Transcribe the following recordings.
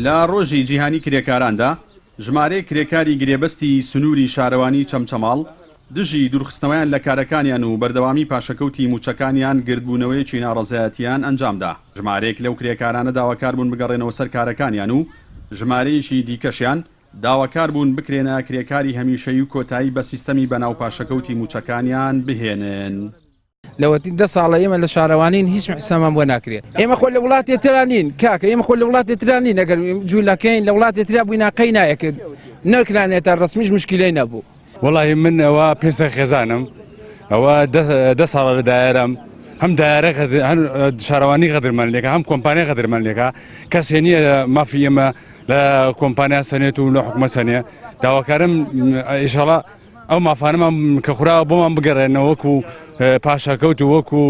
لە ڕۆژی جیهانی کرێکاراندا، ژمارەیەک کرێکاری گرێبەستی سنووری شارەوانی چەمچەماڵ دژی دوورخستنەوەیان لە کارەکانیان و بەردەوامی پاشەکەوتی مووچەکانیان گردبوونەوەیەکی ناڕەزایەتییان ئەنجامدا. ژمارەیەک لەو کرێکارانە داواکاربوون بگەڕێنەوە سەر کارەکانیان و ژمارەیەکی دیکەشیان داواکاربوون بکرێنە کرێکاری هەمیشەیی و کۆتایی بە سیستەمی بەناو پاشەکەوتی مووچەکانیان بهێنن. لەوەتی دە ساڵە ئێمە لە شارەوانین هیچ حسابمان بۆ ناکرێت ئێمە خۆ لە وڵاتێ ترا نین کاکە ئێمە خۆ لە وڵاتێ ترا نین ئەگەر جوولەکەین لە وڵاتێ ترا بووینا قەی نایەکرد نەکرانێتە ڕسمیش مشکلەی نەبوو. وەڵاهی من ئەوە پێسە خێزانم ئەوە دە ساڵە لە دایرەم هەم دایرە شارەوانی غەدرمان لێکە هەم کۆمپانیا غەدرمان لێکە کەسێ نییە مافی ئێمە لە کۆمپانیا سەنێت و لە حکومە سەنێ داواکارم ئیشەڵا ئەو مافانەمان کە خوراوە بۆمان بگەڕێنەوە وەکو پاشەکەوت و وەکو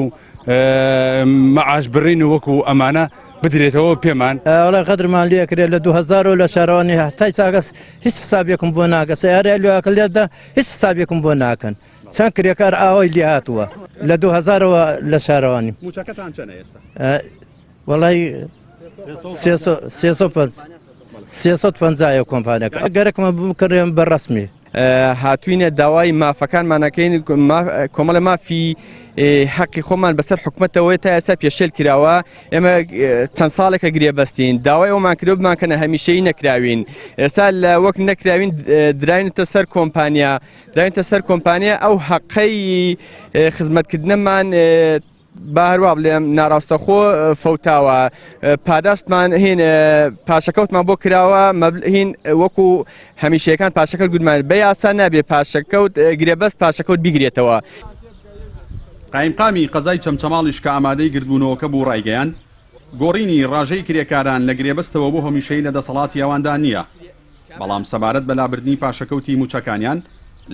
مەعاش بڕین و وەکو ئەمانە بدرێتەوە پێمان. وەڵا غەدرمان لێ کرێ لە 2000 لە شارەوانی هەتای ساگەس هیچ حسابێکم بۆ ناکە سیارە لۆکە لێدا هیچ حسابێکم بۆ ناکەن چەند کرێکار ئاوای لێ هاتووە لە 2000ەوە لە شارەوانی. موچەکەتان چەنە ئێستا؟ وەڵای 350 کۆمپانیەکە گەرەکمە بکڕێم بە ڕسمی. هاتوینە داوای مافەکانمان ئەکەین کۆمەڵە مافی حەقی خۆمان بەسەر حکومەتەوەی تا ئێستا پێشێل کراوە ئێمە چەند ساڵێکە گرێبەستین داوای ئەومان کرد بمانکەنە هەمیشەی نەکراوین ئێستا لە وەک نەکراوین دراینتە سەر کۆمپانیا دراینتە سەر کۆمپانیا ئەو حەقەی خزمەتکردنەمان با هەروا بڵێم ناڕاستەخۆ فەوتاوە پاداشتمان هین پاشەکەوتمان بۆ کراوە هین وەکو هەمیشەکان پاشەکەوت گوتمان بە یاسا نابێ پاشەکەوت گرێبەست پاشەکەوت بیگرێتەوە. قایمقامی قەزای چەمچەماڵیش کە ئامادەی گردبوونەوەکە بوو ڕایگەیاند، گۆڕینی ڕاژەی کرێکاران لە گرێبەستەوە بۆ هەمیشەیی لە دەسەڵاتی ئەواندا نییە، بەڵام سەبارەت بە لابردنی پاشەکەوتی مووچەکانیان،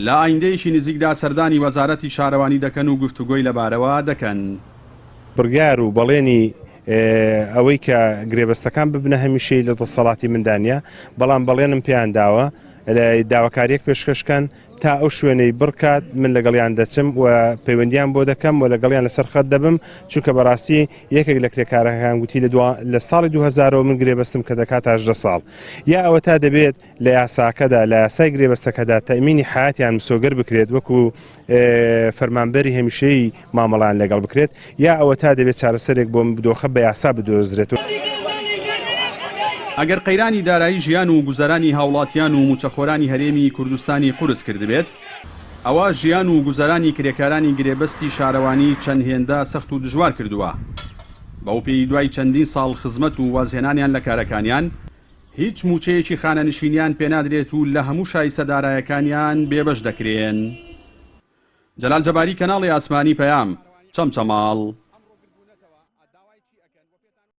لە ئایندەیەکی نزیکدا سەردانی وەزارەتی شارەوانی دەکەن و گفتوگۆی لەبارەوە دەکەن. بڕیار و بەڵێنی ئەوەی کە گرێبەستەکان ببنە هەمیشەیی لە دەسەڵاتی مندا نییە، بەڵام بەڵێنم پێیان داوە داواکارییەک پێشکەش کەن تا ئەو شوێنەی بڕکات من لەگەڵیان دەچم و پەیوەندیان بۆ دەکەم و لەگەڵیان لەسەر خەت دەبم، چونکە بەڕاستی یەکێک لە کرێکارەکان گوتی لە ساڵی 2000 ەوە من گرێبەستم کە دەکاتە 18 ساڵ یا ئەوەتا دەبێت لە یاساکەدا لە یاسای گرێبەستەکەدا تەئمینی حەیاتیان مسۆگەر بکرێت وەکو فەرمانبەری هەمیشەیی مامەڵەیان لەگەڵ بکرێت یا ئەوەتا دەبێت چارەسەرێک بۆ دۆخە بە یاسا بدۆزرێت. ئەگەر قەیرانی دارایی ژیان و گوزەرانی هاوڵاتیان و مووچەخۆرانی هەرێمی کوردستانی قورس کردبێت، ئەوا ژیان و گوزەرانی کرێکارانی گرێبەستی شارەوانی چەند هێندە سەخت و دژوار کردووە. بەوپێی دوای چەندین ساڵ خزمەت و وازهێنانیان لە کارەکانیان، هیچ مووچەیەکی خانەنشینیان پێنادرێت و لە هەموو شایستە دارایەکانیان بێبەش دەکرێن. جەلال جەباری کەناڵی ئاسمانی پەیام، چەمچەماڵ.